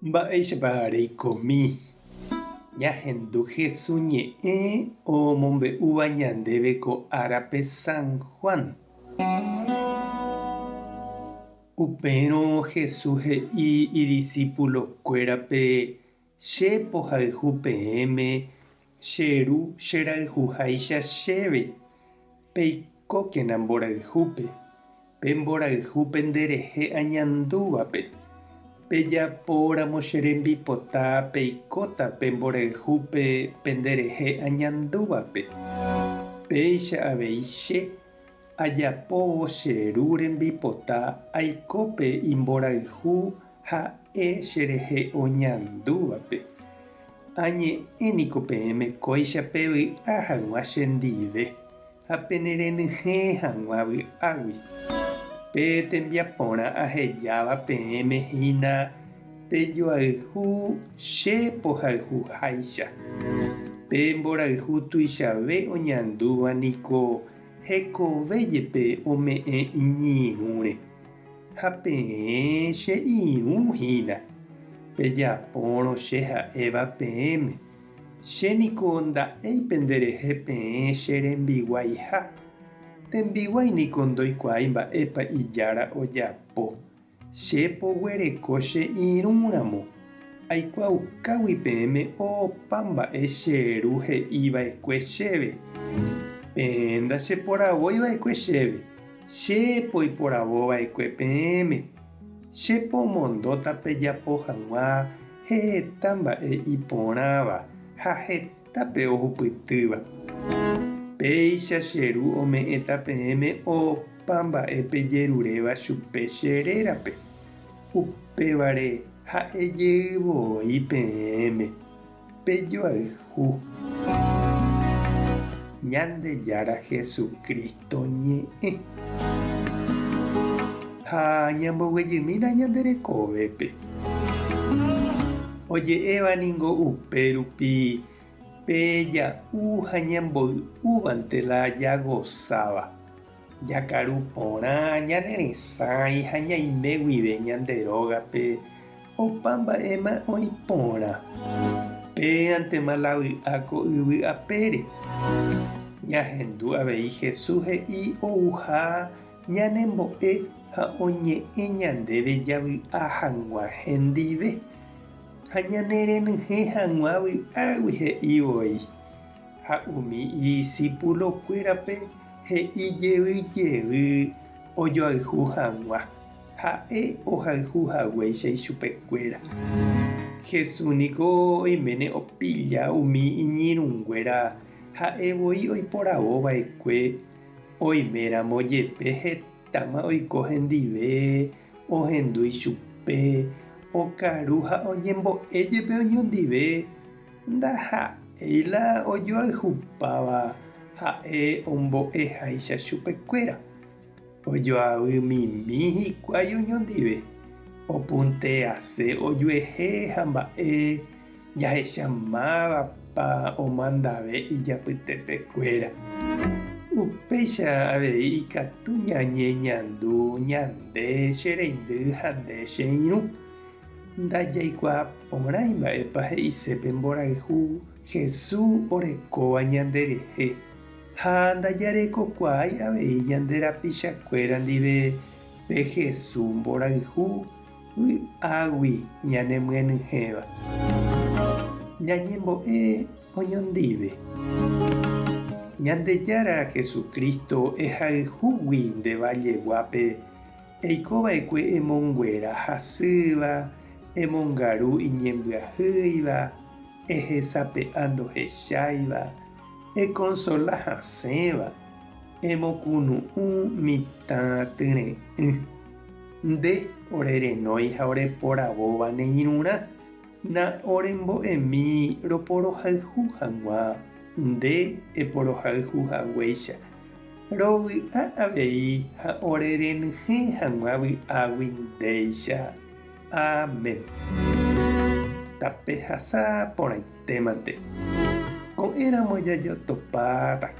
Mba'éichapa reikomi ñahendu Hesu ñe'ẽ omombe'úva ñandéve ko árape San Juan? Upérõ Jesús he'i idisípulokuérape, Che pohayhu peẽme, che Ru cherayhuháicha chéve. Peikókena mborayhúpe, pe mborayhu penderehe añandúvape. Pejapóramo che rembipota peikóta pe mborayhúpe penderehe añandúvape. Péicha avei che Ajapóvo che Ru rembipota aiko pe imborayhu ha'e cherehe oñandúvape. Añe'ẽ niko peẽme kóicha pevy'a hag̃ua chendive ha penerenyhẽ hag̃ua vy'águi. Pe tembiaporã ahejáva peẽme hína pejoayhu che pohayhuháicha. Pe mborayhu tuichave oñandúva niko Hekove jepe ome'ẽ iñirũre, ha peẽ che irũ hína, pejapórõ che ha'éva peẽme. Che niko nda'éi penderehe peẽ che rembiguaiha. Tembiguái niko ndoikuaái mba'épa ijára ojapo. Che poguereko che irũ ramo, aikuaaukágui peẽme opa mba'e che Ru he'i va'ekue chéve. Peẽ ndacheporavói va'ekue chéve, che poiporavo va'ekue peẽme. Che pomondóta pejapo hag̃ua heta mba'e iporãva ha hetápe ohupytýva. Péicha che Ru ome'ẽta peẽme opa. Opa mba'e pejeruréva chupe che rérape, upévare ha'e jey voi peẽme, pejoayhu. Ñandejára Jesucristo ñe'ẽ. Ha ñamboguejymína ñande rekovépe. Oje'éva ningo upe rupi pe ja'u ha ñamboy'úvante la jagosáva. Jakaru porã ñane resãi ha ñaime guive ñande rógape opa mba'éma oĩ porã. Péantema la vy'a ko yvy apére. Ñahendu avei Jesús he'i ouha ñanembo'e ha oñe'ẽ ñandéve javy'a hag̃ua hendive. Ha ñanerenyhẽ hag̃ua vy'águi he'i voi. Ha umi idisipulokuérape he'i jey jey ojoayhu hag̃ua, ha'e ohayhu haguéicha ichupekuéra. Jesús niko oiméne opilla umi iñirũnguéra ha'e voi oiporavo va'ekue, oiméramo jepe hetáma oiko hendive, ohendu ichupe, okaru ha oñembo'e jepe oñondive. Ndaha'éi la ojoayhupáva ha'e ombo'eháicha chupekuéra. Ojoavy mimi hikuái oñondive, opuntease ojuehe ha mba'e jahecha mávapa omandave ijapytepekuéra. Upéicha avei ikatu ñañeñandu ñande che reindy ha nde che irũ. Ndajaikuaa porãi mba'épa he'ise pe mborayhu Jesús orekóva ñanderehe, ha ndajarekokuaái avei ñande rapichakuéra ndive pe Jesús mborayhu vy'águi ñanemyenyhẽva. Ñañembo'e oñondive. Ñandejára Jesucristo ehayhúgui nde valleguápe Eiko va'ekue emonguera hasýva, emongaru iñembyahýiva, ehesape'a ndohecháiva, ekonsola hasẽva, emokunu'ũ mitã tyre'ỹ. Nde ore renói ha oreporavóva ne irũrã, na orembo'emi roporohayhu hag̃ua nde eporohayhu haguéicha. Rovy'a avei ha ore renyhẽ hag̃ua vy'águi ndéicha. Amén. Tapehasa porãitémante. Ko'ẽramo jajotopáta.